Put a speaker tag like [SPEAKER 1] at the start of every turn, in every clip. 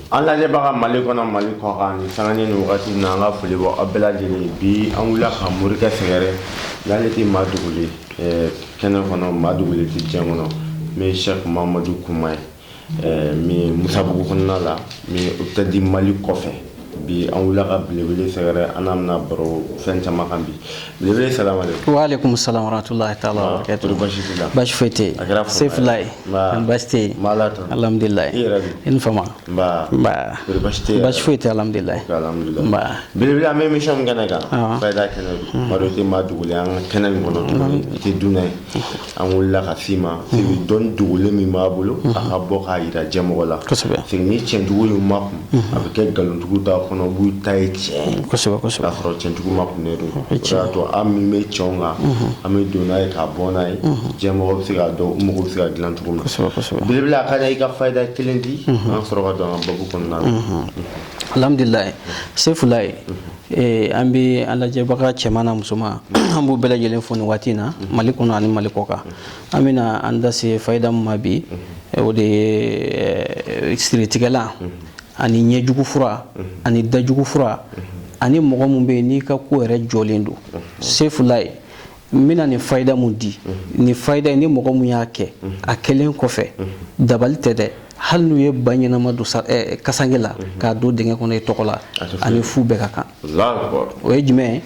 [SPEAKER 1] An lajɛbaga Mali kɔnɔ, Mali kɔkan, ni sanga ni wagati na, an ka foli bɔ aw bɛɛ lajɛlen. Bi an wulila ka morikɛ sɛgɛrɛ n'ale tɛ maa dogolen kɛnɛ kɔnɔ, maa dogolen tɛ diɲɛ kɔnɔ, min ye Sɛki Mamadu Kuma ye, min ye Musabugu kɔnɔna la, min ye Hôpital du Mali kɔfɛ. Bi an wulila ka belebele sɛgɛrɛ, an n'a bɛna baro fɛn caman kan bi. Belebele, salamu aleykum.
[SPEAKER 2] Wa aleykum salam wa rahmatulahi taala wa barakatuh.
[SPEAKER 1] Baasi t'i la?
[SPEAKER 2] Baasi foyi tɛ yen.
[SPEAKER 1] A kɛra fama ye.
[SPEAKER 2] Sefulayi.
[SPEAKER 1] Nba.
[SPEAKER 2] Baasi tɛ yen.
[SPEAKER 1] N b'Ala tanu.
[SPEAKER 2] Alhamdulilayi.
[SPEAKER 1] I yɛrɛ dun?
[SPEAKER 2] I ni fama.
[SPEAKER 1] Nba.
[SPEAKER 2] Nba.
[SPEAKER 1] Kɔri baasi tɛ yen?
[SPEAKER 2] Baasi foyi tɛ, alhamdulilayi.
[SPEAKER 1] Ok, alhamdulilayi.
[SPEAKER 2] Nba.
[SPEAKER 1] Belebele, an bɛ émission min kɛnɛ kan,
[SPEAKER 2] Awɔ.
[SPEAKER 1] fayida kɛnɛ don. Bari o tɛ maa dogolen an ka kɛnɛ nin kɔnɔ tuguni, i tɛ dunan ye. An wulila ka s'i ma sigi, dɔnni dogolen min b'a bolo, a ka bɔ k'a yira jɛmɔgɔ la.
[SPEAKER 2] Kosɛbɛ.
[SPEAKER 1] Parce que ni tiɲɛtigiw y'u makun, a bɛ kɛ nkalontigiw ta kɔnɔ, u b'u ta ye tiɲɛ ye.
[SPEAKER 2] Kosɛbɛ kosɛbɛ.
[SPEAKER 1] K'a sɔrɔ tiɲɛtigiw makunnen don. O de y'a to an min bɛ tiɲɛw kan, an bɛ don n'a ye k'a bɔ n'a ye, jɛmɔgɔ bɛ se k'a dɔn u mago bɛ se ka dilan cogo min na.
[SPEAKER 2] Kosɛbɛ kosɛbɛ.
[SPEAKER 1] Belebele, a ka di i ka fayida kelen di, an sɔrɔ ka don an ka babu kɔnɔna na.
[SPEAKER 2] Alhamdulilayi. Sefulayi. An bɛ an lajɛbaga cɛman n'a musoman, an b'u bɛɛ lajɛlen fo nin waati in na, Mali kɔnɔ ani Mali kɔkan. An bɛna an da se fayida min ma bi, o de ye siritigɛlan ani ɲɛjugu fura ani dajugu fura ani mɔgɔ min bɛ yen n'i ka ko yɛrɛ jɔlen don. Sefulayi, n bɛna nin fayida mun di, nin fayida in, ni mɔgɔ mun y'a kɛ, a kɛlen kɔfɛ, dabali tɛ dɛ, hali n'u ye ba ɲɛnama don kasange la k'a don dingɛ kɔnɔ i tɔgɔ la, ani fu bɛɛ ka kan.
[SPEAKER 1] Allahu akbar.
[SPEAKER 2] O ye jumɛn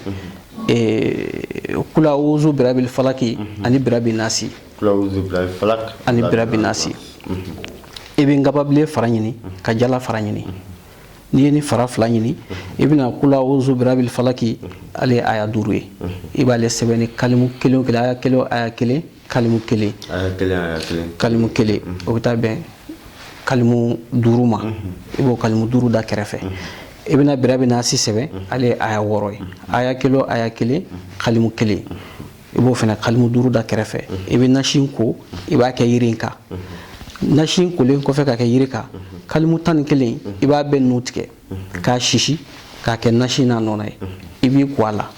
[SPEAKER 2] ye? Kula wuzu birabil falaki ani birabi nasi.
[SPEAKER 1] Kula wuzu birabil falaki
[SPEAKER 2] ani birabi nasi. I bɛ nkababilen fara ɲini ka jala fara ɲini. N'i ye ni fara fila ɲini, i bɛna kula wuzu birabil falaki, ale ye aya 5 ye. I b'ale sɛbɛn ni kalimu kelen o kelen, aya kelen o aya kelen, kalimu kelen.
[SPEAKER 1] Aya kelen, aya kelen.
[SPEAKER 2] Kalimu kelen, o bɛ taa bɛn kalimu 5 ma. I b'o kalimu 5 da kɛrɛfɛ. I bɛna birabi nasi sɛbɛn, ale ye aya 6 ye. Aya kelen o aya kelen, kalimu kelen. I b'o fana kalimu 5 da kɛrɛfɛ. I bɛ nasi ko, i b'a kɛ yiri in kan. Nasi kolen kɔfɛ ka kɛ yiri kan, kalimu 11, i b'a bɛɛ nu tigɛ k'a sisi k'a kɛ nasi n'a nɔnɔ ye. I b'i ko a la,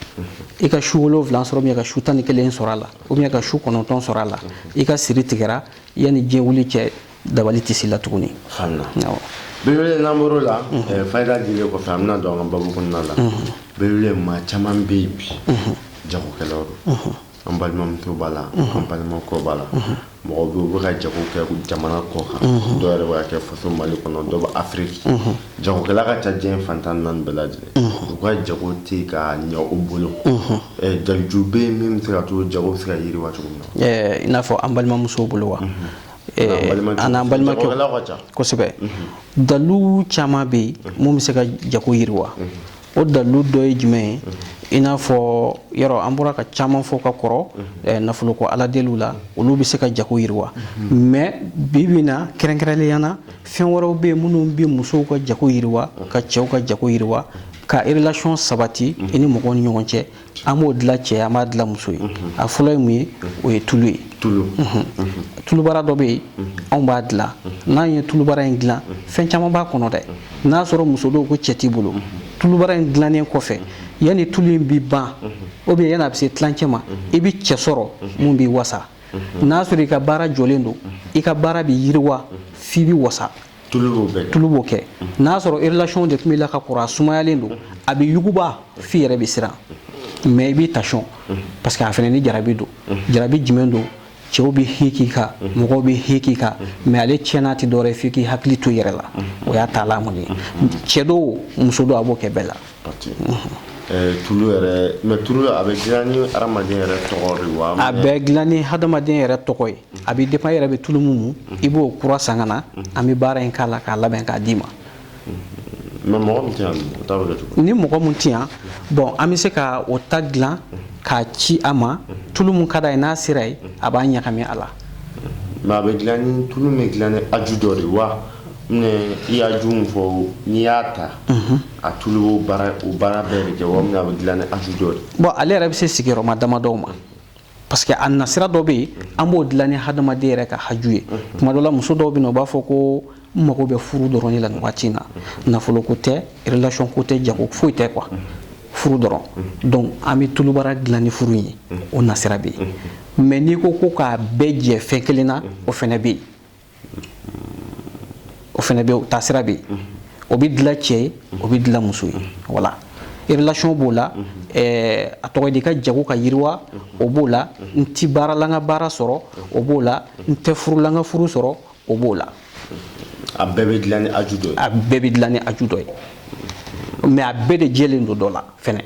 [SPEAKER 2] i ka su 7 sɔrɔ, ou bien ka su 11 sɔrɔ a la, ou bien ka su 9 sɔrɔ a la. I ka siri tigɛra, yanni diɲɛ wuli cɛ, dabali tɛ s'i la tuguni.
[SPEAKER 1] Faamuya. Belebele, n'an bɔr'o la, fayida dilen kɔfɛ, an bɛna don an ka babu kɔnɔna la. Belebele, maa caman bɛ yen bi, jagokɛlaw don. An balimamuso b'a la, an balimakɛw b'a la, mɔgɔw bɛ yen, u bɛ ka jago kɛ jamana kɔ kan, dɔw yɛrɛ bɛ ka kɛ faso Mali kɔnɔ, dɔw bɛ Afiriki. Jagokɛla ka ca diɲɛ fan 14 bɛɛ lajɛlen. U ka jago tɛ ka ɲɛ u bolo. Jaju bɛ yen min bɛ se ka to jago bɛ se ka yiriwa cogo min
[SPEAKER 2] na? I n'a fɔ an balimamusow bolo wa? An balimakɛw kosɛbɛ. Dalu caman bɛ yen mun bɛ se ka jago yiriwa. O dalu dɔ ye jumɛn ye? I n'a fɔ yɔrɔ an bɔra ka caman fɔ ka kɔrɔ, nafoloko aladeliw la, olu bɛ se ka jago yiriwa. Mais bi bi na, kɛrɛnkɛrɛnnenya na, fɛn wɛrɛw bɛ yen minnu bɛ musow ka jago yiriwa, ka cɛw ka jago yiriwa, ka relation sabati i ni mɔgɔw ni ɲɔgɔn cɛ. An b'o dilan cɛ, an b'a dilan muso ye. A fɔlɔ ye mun ye? O ye tulu ye.
[SPEAKER 1] Tulu.
[SPEAKER 2] Tulubara dɔ bɛ yen, anw b'a dilan. N'an ye tulubara in dilan, fɛn caman b'a kɔnɔ dɛ. N'a sɔrɔ muso dɔw ko cɛ t'i bolo, tulubara in dilannen kɔfɛ, yanni tulu in bi ban, ou bien yanni a bɛ se tilancɛ ma, i bɛ cɛ sɔrɔ mun b'i wasa. N'a sɔrɔ i ka baara jɔlen don, i ka baara bɛ yiriwa f'i bɛ wasa.
[SPEAKER 1] Tulu
[SPEAKER 2] b'o kɛ. N'a sɔrɔ relation de tun b'i la ka kɔrɔ, a sumayalen don, a bɛ yuguba f'i yɛrɛ bɛ siran. Mais i b'i tasɔn, parce que a fana ni jarabi don. Jarabi jumɛn don? Cɛw bɛ hi k'i kan, mɔgɔw bɛ hi k'i kan, mais ale tiɲɛna tɛ dɔwɛrɛ f'i k'i hakili to i yɛrɛ la. O y'a taalan kɔni ye. Cɛ dɔw, muso dɔw, a b'o kɛ bɛɛ la.
[SPEAKER 1] Tulu yɛrɛ, mais tulu a bɛ dilan ni hadamaden yɛrɛ tɔgɔ de wa?
[SPEAKER 2] A bɛ dilan ni hadamaden yɛrɛ tɔgɔ ye. A bɛ dépend i yɛrɛ bɛ tulu mun, i b'o kura san ka na, an bɛ baara in k'a la k'a labɛn k'a d'i ma.
[SPEAKER 1] Mais mɔgɔ min tɛ yan, o ta bɛ kɛ cogo
[SPEAKER 2] Ni mɔgɔ mun tɛ yan, bon, an bɛ se ka o ta dilan k'a ci a ma. Tulu mun ka d'a ye, n'a sera yen, a b'a ɲagami a la.
[SPEAKER 1] Mais a bɛ dilan ni tulu min bɛ dilan ni aju dɔ de wa? I y'a ju min fɔ, n'i y'a ta, a tulu b'o baara, o baara bɛɛ de kɛ wa? A bɛ dilan ni aju dɔ de?
[SPEAKER 2] Bon, ale yɛrɛ bɛ se sigiyɔrɔma damadɔw ma, parce que a nasira dɔ bɛ yen, an b'o dilan ni hadamaden yɛrɛ ka haju ye. Tuma dɔ la, muso dɔw bɛ na, u b'a fɔ ko n mago bɛ furu dɔrɔn de la nin waati in na, nafolo ko tɛ, relation ko tɛ, jago foyi tɛ quoi, furu dɔrɔn. Donc an bɛ tulubara dilan ni furu in ye, o nasira bɛ yen. Mais n'i ko ko k'a bɛɛ jɛ fɛn kelen na, o fɛnɛ bɛ yen, o fɛnɛ bɛ yen, o taasira bɛ yen. O bɛ dilan cɛ ye, o bɛ dilan muso ye. Voilà, relation b'o la, a tɔgɔ di, ka jago ka yiriwa, o b'o la. N ti baara la, n ka baara sɔrɔ, o b'o la. N tɛ furu la, n ka furu sɔrɔ, o b'o la.
[SPEAKER 1] A bɛɛ bɛ dilan ni aju dɔ ye?
[SPEAKER 2] A bɛɛ bɛ dilan ni aju dɔ ye, mais a bɛɛ de jɛlen don dɔ la fɛnɛ.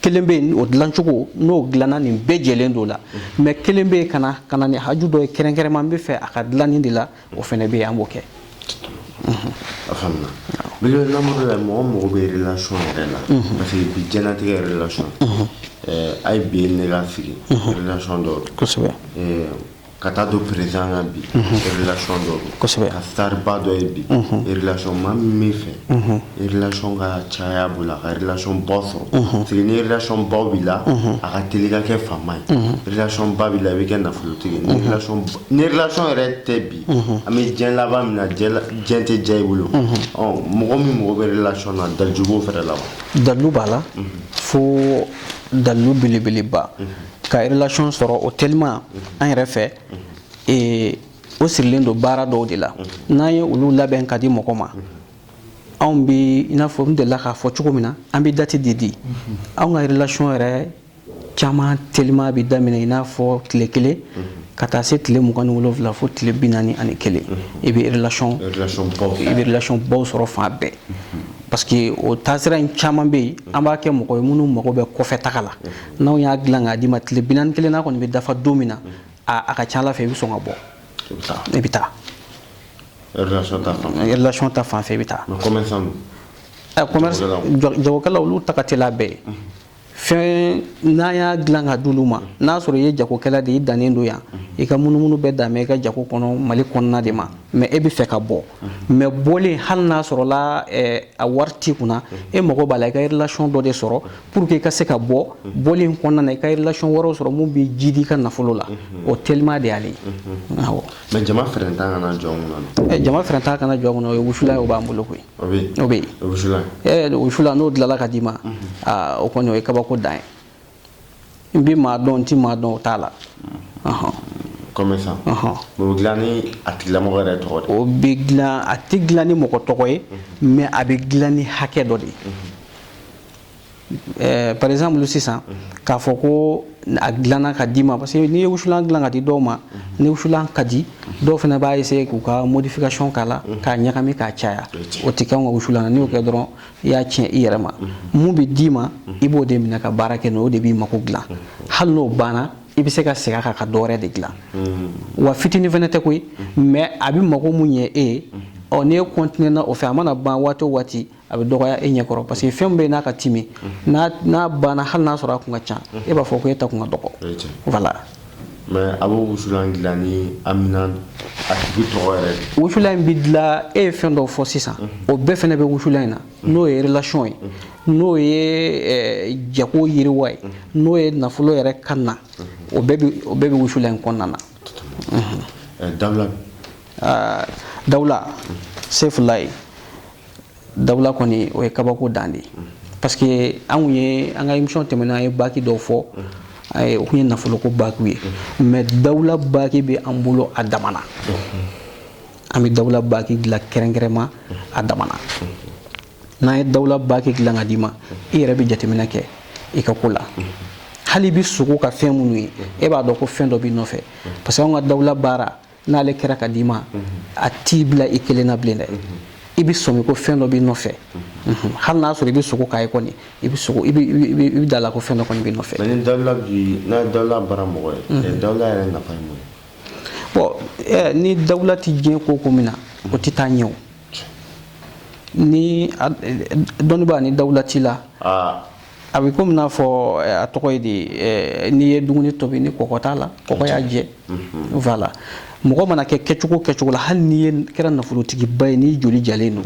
[SPEAKER 2] Kelen bɛ yen, o dilancogo n'o dilanna, nin bɛɛ jɛlen don la, mais kelen bɛ yen, ka na ni haju dɔ ye kɛrɛnkɛrɛnma, n bɛ fɛ a ka dilanni de la, o fɛnɛ bɛ yen, an b'o kɛ.
[SPEAKER 1] A faamuna. Belebele, n'an la, mɔgɔ mago bɛ relation yɛrɛ la, parce que bi diɲɛlatigɛ relation, a ye bi ne ka sigi relation dɔ don. Ka taa don président kan bi, relation dɔ don. Ka star ba dɔ ye bi, relation. Maa min bɛ fɛ relation ka caya bolo, a ka relation ba sɔrɔ, parce que ni relation baw b'i la, a ka teli ka kɛ faama ye. Relation ba b'i la, i bɛ kɛ nafolotigi ye. Ni relation yɛrɛ tɛ bi, an bɛ diɲɛ laban min na, diɲɛ tɛ diya i bolo. Ɔ, mɔgɔ min mago bɛ relation na, dalilu b'o fɛnɛ la wa?
[SPEAKER 2] Dalilu b'a la, fo dalilu belebeleba. Ka relation sɔrɔ, o tellement an yɛrɛ fɛ, o sirilen don baara dɔw de la. N'an ye olu labɛn ka di mɔgɔ ma, anw bi, i n'a fɔ n delila k'a fɔ cogo min na, an bɛ date de di. Anw ka relation yɛrɛ caman teliman bɛ daminɛ i n'a fɔ tile 1 ka taa se tile 27 fo tile 41, i bɛ relation
[SPEAKER 1] Relation baw.
[SPEAKER 2] I bɛ relation baw sɔrɔ fan bɛɛ, parce que o taasira in caman bɛ yen, an b'a kɛ mɔgɔ ye minnu mago bɛ kɔfɛ taga la. N'anw y'a dilan k'a d'i ma, tile 41 n'a kɔni bɛ dafa don min na, a ka ca Ala fɛ, i bɛ sɔn ka bɔ.
[SPEAKER 1] I bɛ taa.
[SPEAKER 2] I bɛ taa.
[SPEAKER 1] Relation ta fan fɛ.
[SPEAKER 2] Relation ta fan fɛ, i bɛ taa.
[SPEAKER 1] Mais commerçant dun?
[SPEAKER 2] Commerce.
[SPEAKER 1] Jagokɛlaw.
[SPEAKER 2] Jagokɛlaw, olu ta ka teli a bɛɛ ye. Fɛn n'an y'a dilan ka d'olu ma, n'a sɔrɔ i ye jagokɛla de ye, i dannen don yan, i ka munumunu bɛɛ dan bɛ i ka jago kɔnɔ Mali kɔnɔna de ma, mais e bɛ fɛ ka bɔ, mais bɔlen, hali n'a sɔrɔla a wari t'i kunna, e mago b'a la i ka relation dɔ de sɔrɔ pour que i ka se ka bɔ. Bɔlen in kɔnɔna na, i ka relation wɛrɛw sɔrɔ mun b'i jidi i ka nafolo la, o teliman de y'ale ye, awɔ.
[SPEAKER 1] Mais jama fɛrɛntan kana jɔ n kunna?
[SPEAKER 2] Jama fɛrɛntan kana jɔ a kɔnɔ, o ye wusulan ye, o b'an bolo koyi.
[SPEAKER 1] O bɛ yen?
[SPEAKER 2] O bɛ yen.
[SPEAKER 1] O wusulan?
[SPEAKER 2] Wusulan, n'o dilanla ka d'i ma, aa, o kɔni, o ye kabako dan ye. N bɛ maa dɔn, n ti maa dɔn, o t'a la. Ɔhɔn.
[SPEAKER 1] Commerçant.
[SPEAKER 2] Ɔhɔn.
[SPEAKER 1] Mais o bɛ dilan ni a tigilamɔgɔ yɛrɛ tɔgɔ de?
[SPEAKER 2] O bɛ dilan, a tɛ dilan ni mɔgɔ tɔgɔ ye, mais a bɛ dilan ni hakɛ dɔ de ye. Par exemple sisan, k'a fɔ ko a dilanna ka d'i ma, parce que n'i ye wusulan dilan ka di dɔw ma, ni wusulan ka di dɔw fana b'a essayer k'u ka modification k'a la, k'a ɲagami, k'a caya. O tɛ kɛ anw ka wusulan na. N'i y'o kɛ dɔrɔn, i y'a tiɲɛ i yɛrɛ ma. Mun bɛ d'i ma, i b'o de minɛ ka baara kɛ n'o ye, o de b'i mako dilan. Hali n'o banna, i bɛ se ka segin a kan ka dɔ wɛrɛ de dilan. Wa fitinin fana tɛ koyi, mais a bɛ mago mun ɲɛ e ye, ɔ, n'i ye continuer na o fɛ, a mana ban waati o waati, a bɛ dɔgɔya e ɲɛkɔrɔ, parce que fɛn min bɛ yen n'a ka timi, n'a banna, hali n'a sɔrɔ a kun ka ca, e b'a fɔ ko e ta kun ka dɔgɔ.
[SPEAKER 1] O ye tiɲɛ.
[SPEAKER 2] Voilà.
[SPEAKER 1] Mais a b'o wusulan dilan ni amina a tigi tɔgɔ yɛrɛ de?
[SPEAKER 2] Wusulan in bɛ dilan, e ye fɛn dɔw fɔ sisan, o bɛɛ fana bɛ wusulan in na, n'o ye relation ye, n'o ye jago yiriwa ye, n'o ye nafolo yɛrɛ ka na, o bɛɛ bɛ wusulan in kɔnɔna na.
[SPEAKER 1] Dawula?
[SPEAKER 2] Dawula, sefulayi, dawula kɔni, o ye kabako dan de ye, parce que an kun ye an ka émission tɛmɛnen, an ye baaki dɔw fɔ, o kun ye nafoloko baakiw ye, mais dawula baaki bɛ an bolo a damana. An bɛ dawula baaki dilan kɛrɛnkɛrɛnma a damana. N'an ye dawula baaki dilan ka d'i ma, i yɛrɛ bɛ jateminɛ kɛ i ka ko la. Hali i bɛ sogo ka fɛn minnu ye, e b'a dɔn ko fɛn dɔ b'i nɔfɛ, parce que anw ka dawula baara, n'ale kɛra ka d'i ma, a t'i bila i kelen na bilen dɛ. I bɛ sɔmi ko fɛn dɔ b'i nɔfɛ. Hali n'a sɔrɔ i bɛ sogo k'a ye kɔni, i bɛ sogo, i bɛ da la ko fɛn dɔ kɔni b'i nɔfɛ.
[SPEAKER 1] Mais ni dawula bi n'a ye dawula baara mɔgɔ ye, dawula yɛrɛ nafa ye mun ye?
[SPEAKER 2] Bon, ni dawula ti diɲɛ ko ko min na, o tɛ taa ɲɛ. O ni dɔnnibaa, ni dawula t'i la, a bɛ komi n'a fɔ a tɔgɔ ye di, n'i ye dumuni tobi ni kɔgɔ t'a la, kɔgɔ y'a jɛ. Voilà, mɔgɔ mana kɛ kɛcogo kɛcogo la, hali n'i ye kɛra nafolotigiba ye, n'i joli jalen don,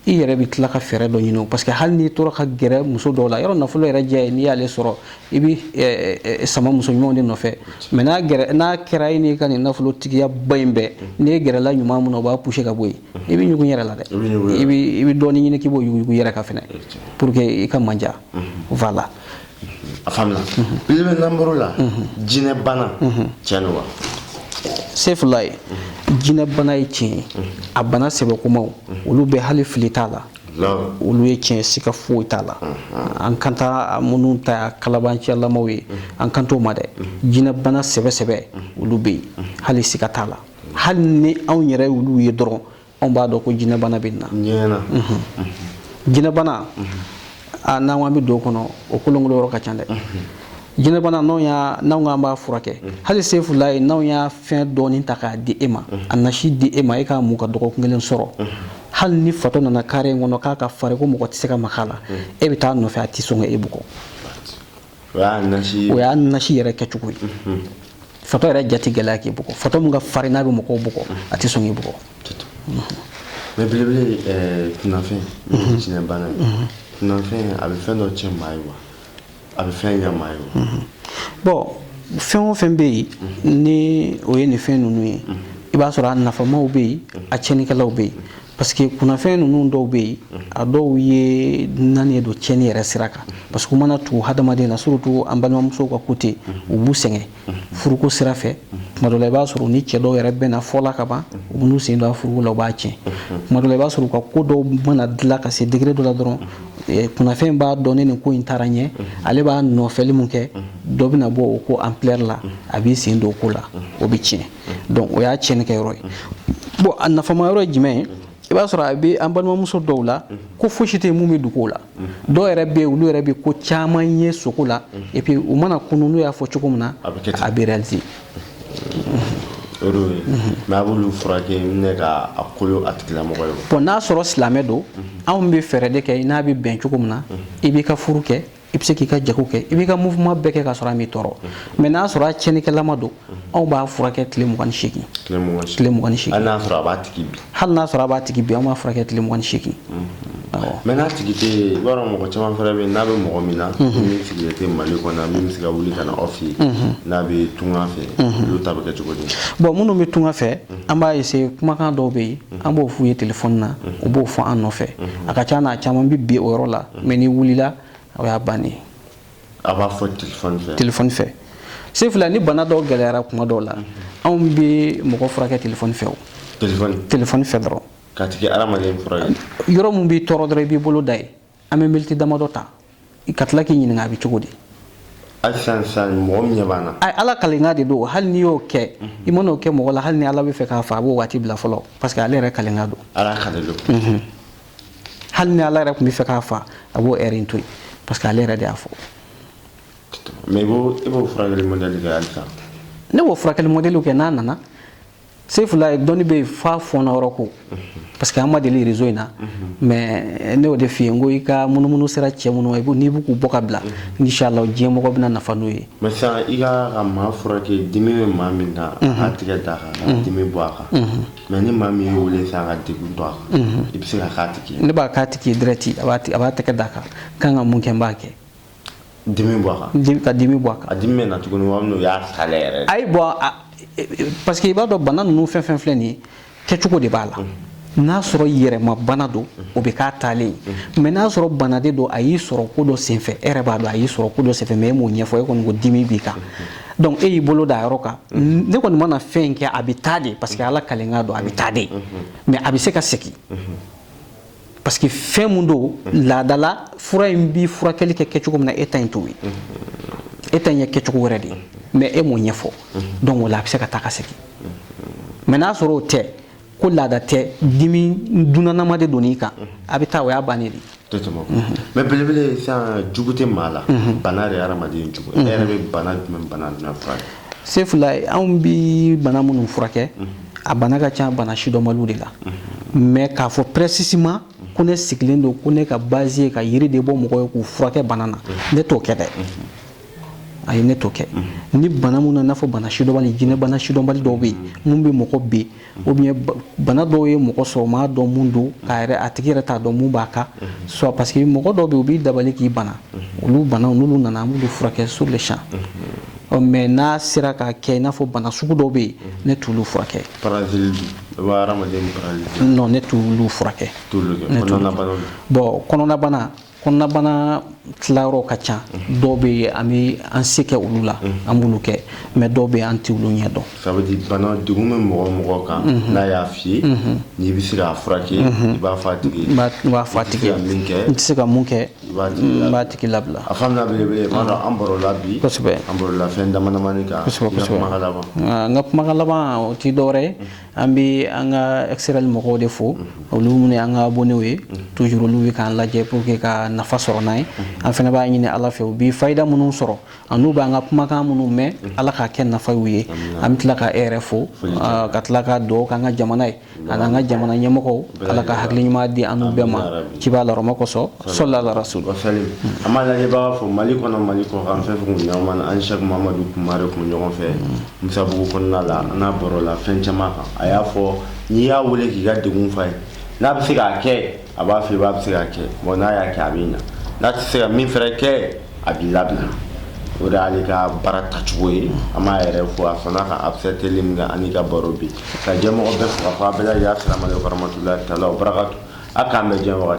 [SPEAKER 2] i yɛrɛ bɛ tila ka fɛɛrɛ dɔ ɲini o, parce que hali n'i tora ka gɛrɛ muso dɔw la, yɔrɔ nafolo yɛrɛ diya ye, n'i y'ale sɔrɔ, i bɛ sama muso ɲumanw de nɔfɛ. Mais n'a gɛrɛ, n'a kɛra e n'i ka nin nafolotigiya ba in bɛɛ, n'i ye gɛrɛla ɲuman mun na, o b'a pousser ka bɔ yen, i bɛ ɲugun yɛrɛ la dɛ. I bɛ dɔɔnin ɲini k'i b'o yuguyugu yɛrɛ kan fɛnɛ pour que i ka manja. Voilà.
[SPEAKER 1] A faamuna. Belebele, n'an bɔr'o la, jinɛ bana, tiɲɛ don wa?
[SPEAKER 2] Sefulayi, Jinɛbana ye tiɲɛ ye, a bana sɛbɛkomaw olu bɛ, hali fili t'a la, olu ye tiɲɛ, sika foyi t'a la. An kan t'a minnu ta kalabanciyalamaw ye, an kan t'o ma dɛ. Jinɛbana sɛbɛ sɛbɛ olu bɛ yen, hali sika t'a la. Hali ni anw yɛrɛ olu ye dɔrɔn, anw b'a dɔn ko jinɛbana bɛ nin
[SPEAKER 1] na.
[SPEAKER 2] Jinɛbana, a n'an ko an bɛ don o kɔnɔ, o kolonkolon yɔrɔ ka ca dɛ. Jinɛbana, n'anw y'a n'anw k'an b'a furakɛ, hali Sefulayi, n'anw y'a fɛn dɔɔnin ta k'a di e ma, a nasi di e ma, e k'a mun ka dɔgɔkun kelen sɔrɔ, hali ni fatɔ nana kare in kɔnɔ k'a ka fari ko mɔgɔ tɛ se ka maga a la, e bɛ taa nɔfɛ, a tɛ sɔn ka e bugɔ.
[SPEAKER 1] O
[SPEAKER 2] y'a nasi yɛrɛ kɛcogo ye. Fatɔ yɛrɛ jate gɛlɛya k'i bugɔ. Fatɔ min ka farin n'a bɛ mɔgɔw bugɔ, a tɛ sɔn k'i bugɔ.
[SPEAKER 1] Mais belebele, kunnafɛn jinɛbana ye, kunnafɛn a bɛ fɛn dɔ tiɲɛ maa ye wa, a bɛ fɛn ɲɛ maa ye wa?
[SPEAKER 2] Bon, fɛn o fɛn bɛ yen ni o ye nin fɛn ninnu ye, i b'a sɔrɔ a nafamaw bɛ yen, a tiɲɛnikɛlaw bɛ yen. Parce que kunnafɛn ninnu dɔw bɛ yen, a dɔw ye naani ye don tiɲɛni yɛrɛ sira kan. Parce que u mana tugu hadamaden na, surtout an balimamusow ka côté, u b'u sɛgɛn furuko sira fɛ. Tuma dɔ la, i b'a sɔrɔ ni cɛ dɔw yɛrɛ bɛnna fɔ la ka ban, u b'u sen don a furuko la, u b'a tiɲɛ. Tuma dɔ la, i b'a sɔrɔ u ka ko dɔw mana dilan ka se degré dɔ la dɔrɔn, kunnafɛn b'a dɔn ni nin ko in taara ɲɛ, ale b'a nɔfɛli mun kɛ, dɔ bɛna bɔ o ko ampleur la, a b'i sen don o ko la, o bɛ tiɲɛ. Donc o y'a tiɲɛni kɛ yɔrɔ ye. Bon, a nafama yɔrɔ ye jumɛn ye? I b'a sɔrɔ a bɛ an balimamuso dɔw la, ko fosi tɛ yen mun bɛ dogo o la. Dɔw yɛrɛ bɛ yen, olu yɛrɛ bɛ ko caman ye sogo la, et puis u mana kunu, n'u y'a fɔ cogo min na, a bɛ réaliser.
[SPEAKER 1] O de ye. Mais a b'olu furakɛ minɛ ka a kolo a tigilamɔgɔ ye.
[SPEAKER 2] Bon, n'a sɔrɔ silamɛ don, anw bɛ fɛɛrɛ de kɛ n'a bɛ bɛn cogo min na, i b'i ka furu kɛ, i bɛ se k'i ka jago kɛ, i b'i ka mouvement bɛɛ kɛ ka sɔrɔ a m'i tɔɔrɔ. Mais n'a sɔrɔ a tiɲɛnikɛlama don, anw b'a furakɛ tile 28.
[SPEAKER 1] Tile
[SPEAKER 2] 28.
[SPEAKER 1] Hali n'a sɔrɔ a b'a tigi bi?
[SPEAKER 2] Hali n'a sɔrɔ a b'a tigi bi, anw b'a furakɛ tile 28.
[SPEAKER 1] Mais n'a tigi tɛ yen, i b'a dɔn mɔgɔ caman fana bɛ yen, n'a bɛ mɔgɔ min na, min sigilen tɛ Mali kɔnɔ, min bɛ se ka wuli ka na aw fɛ yen, n'a bɛ tunga fɛ, olu ta bɛ kɛ cogo di?
[SPEAKER 2] Bon, minnu bɛ tunga fɛ, an b'a essayer, kumakan dɔw bɛ yen, an b'o f'u ye téléphone na, u b'o fɔ an nɔfɛ. A ka ca n'a caman bɛ bin o yɔrɔ la, mais n'i wulila, o y'a bannen.
[SPEAKER 1] A b'a fɔ téléphone fɛ?
[SPEAKER 2] Téléphone fɛ. Sefula, ni bana dɔw gɛlɛyara kuma dɔw la, anw bɛ mɔgɔ furakɛ téléphone fɛ o.
[SPEAKER 1] Téléphone?
[SPEAKER 2] Téléphone fɛ dɔrɔn.
[SPEAKER 1] K'a tigi hadamaden furakɛ?
[SPEAKER 2] Yɔrɔ mun b'i tɔɔrɔ dɔrɔn, i b'i bolo da yen, an bɛ miniti damadɔ ta ka tila k'i ɲininka a bɛ cogo di.
[SPEAKER 1] Hali sisan sisan, mɔgɔ min ɲɛ b'an na?
[SPEAKER 2] Ala kalenkan de don. Hali n'i y'o kɛ, i man'o kɛ mɔgɔ la, hali ni Ala bɛ fɛ k'a fa, a b'o waati bila fɔlɔ, parce que ale yɛrɛ kalenkan don.
[SPEAKER 1] Ala kale don.
[SPEAKER 2] Hali ni Ala yɛrɛ tun bɛ fɛ k'a fa, a b'o heure in to yen, parce que ale yɛrɛ de y'a fɔ.
[SPEAKER 1] Mais i b'o furakɛli modèle kɛ halisa?
[SPEAKER 2] Ne b'o furakɛli modèle kɛ n'a nana. Sefula, dɔnni bɛ yen f'a fɔnɔ yɔrɔ ko, parce que an ma deli réseau in na. Mais ne y'o de f'i ye, n ko i ka munumunu sera cɛ minnu ma, n'i bɛ k'u bɔ ka bila, inshallah diɲɛ mɔgɔ bɛna nafa n'o ye.
[SPEAKER 1] Mais sisan, i ka maa furakɛ, dimi bɛ maa min kan, a tigɛ da kan ka dimi bɔ a kan. Mais ni maa min y'i wele sisan ka degun to a kan, i bɛ se ka k'a tigi ye?
[SPEAKER 2] Ne b'a k'a tigi ye direct, a b'a tɛgɛ d'a kan, kan ka mun kɛ, n b'a kɛ.
[SPEAKER 1] Dimi bɔ a kan?
[SPEAKER 2] Ka dimi bɔ a kan.
[SPEAKER 1] A dimi bɛ na tuguni wa n'o y'a salen yɛrɛ?
[SPEAKER 2] Ayi, bon, parce que i b'a dɔn, bana ninnu fɛn fɛn filɛ nin ye, kɛcogo de b'a la. N'a sɔrɔ yɛrɛma bana don, o bɛ k'a taalen ye. Mais n'a sɔrɔ bana de don, a y'i sɔrɔ ko dɔ senfɛ, e yɛrɛ b'a dɔn a y'i sɔrɔ ko dɔ senfɛ, mais e m'o ɲɛfɔ, e kɔni ko dimi b'i kan, donc e y'i bolo da yɔrɔ kan, ne kɔni mana fɛn in kɛ, a bɛ taa de, parce que Ala kalenkan don, a bɛ taa de, mais a bɛ se ka segin, parce que fɛn mun don, laadala fura in bi furakɛli kɛ kɛcogo min na, e ta in t'o ye, e ta in ye kɛcogo wɛrɛ de ye, mais e m'o ɲɛfɔ. Donc o la, a bɛ se ka taa ka segin. Mais n'a sɔrɔ o tɛ, ko laada tɛ, dimi dunanama de donn'i kan, a bɛ taa, o y'a bannen de.
[SPEAKER 1] Tɛ tɛmɛ. Mais belebele, sisan jugu tɛ maa la, bana de ye hadamaden jugu. E yɛrɛ bɛ bana jumɛn, bana jumɛn furakɛ?
[SPEAKER 2] Sefula, anw bi bana minnu furakɛ, a bana ka ca, bana sidɔnbaliw de la. Mais k'a fɔ précisément ko ne sigilen don ko ne ka base ye ka yiri de bɔ mɔgɔ ye k'u furakɛ bana na, ne t'o kɛ dɛ. Ayi, ne t'o kɛ. Ni bana mun na, i n'a fɔ bana sidɔnbali, jinɛ bana sidɔnbali dɔw bɛ yen mun bɛ mɔgɔ bin, ou bien bana dɔw ye mɔgɔ sɔrɔ, u m'a dɔn mun don, k'a yɛrɛ a tigi yɛrɛ t'a dɔn mun b'a kan, soit parce que mɔgɔ dɔw bɛ yen, u b'i dabali k'i bana. Olu banaw, n'olu nana, an b'olu furakɛ sur le champ. Mais n'a sera ka kɛ i n'a fɔ bana sugu dɔw bɛ yen, ne t'olu furakɛ.
[SPEAKER 1] Paralysie, i b'a hadamaden paralysie?
[SPEAKER 2] Non, ne t'olu furakɛ.
[SPEAKER 1] T'olu kɛ? Kɔnɔnabanaw?
[SPEAKER 2] Bon, kɔnɔnabana Kɔnɔnabana tilayɔrɔ ka ca. Dɔw bɛ yen, an bɛ an se kɛ olu la, an b'olu kɛ, mais dɔw bɛ yen, an tɛ olu ɲɛ dɔn.
[SPEAKER 1] Ça veut dire bana degun bɛ mɔgɔ o mɔgɔ kan, n'a y'a f'i ye n'i bɛ se k'a furakɛ, i b'a fɔ a tigi ye.
[SPEAKER 2] N b'a fɔ a tigi ye.
[SPEAKER 1] I tɛ se ka min kɛ,
[SPEAKER 2] N tɛ se ka mun kɛ,
[SPEAKER 1] i b'a tigi
[SPEAKER 2] n b'a tigi labila.
[SPEAKER 1] A faamuya belebele. B'a dɔn an barola bi. An barola fɛn dama damani kan.
[SPEAKER 2] Kosɛbɛ.
[SPEAKER 1] I ka
[SPEAKER 2] Kosɛbɛ.
[SPEAKER 1] kumakan laban.
[SPEAKER 2] N ka kumakan laban, o ti dɔwɛrɛ ye, an bɛ an ka XRL mɔgɔw de fo, olu minnu y'an ka abonnés ye toujours, olu bɛ k'an lajɛ pour que ka nafa sɔrɔ n'an ye. An fana b'a ɲini Ala fɛ, u bɛ fayida minnu sɔrɔ ani b'an ka kumakan minnu mɛn, Ala k'a kɛ nafa y'u ye. An bɛ tila ka e yɛrɛ fo, ka tila ka dugawu k'an ka jamana ye ani an ka jamana ɲɛmɔgɔw. Ala ka hakili ɲuman di an n'u bɛɛ ma ciba larɔma kosɔn, sɔli ala rasul.
[SPEAKER 1] Wasalim. An b'a lajɛbaga fo Mali kɔnɔ, Mali kɔkan, fɛn fɛn kun ɲɔgɔn na. An Sɛki Mamadu Kumare kun ɲɔgɔn fɛ Musabugu kɔnɔna la. An n'a barola fɛn caman kan. A y'a fɔ n'i y'a wele k'i ka degun f'a ye, n'a bɛ se k'a kɛ, a b'a fɔ i b'a bɛ se k'a kɛ. Bon, n'a y'a kɛ, a bɛ ɲa. N'a tɛ se ka min fɛnɛ kɛ, a b'i labila. O de y'ale ka baara tacogo ye. An b'a yɛrɛ fo, a sɔnna ka accepter min kɛ ani ka baro bi ka jɛmɔgɔ bɛɛ fo, k'a fɔ a bɛɛ lajɛlen, asalamu aleykum warahmatulahi taala wabarakatu. A k'an bɛn diɲɛ wagati.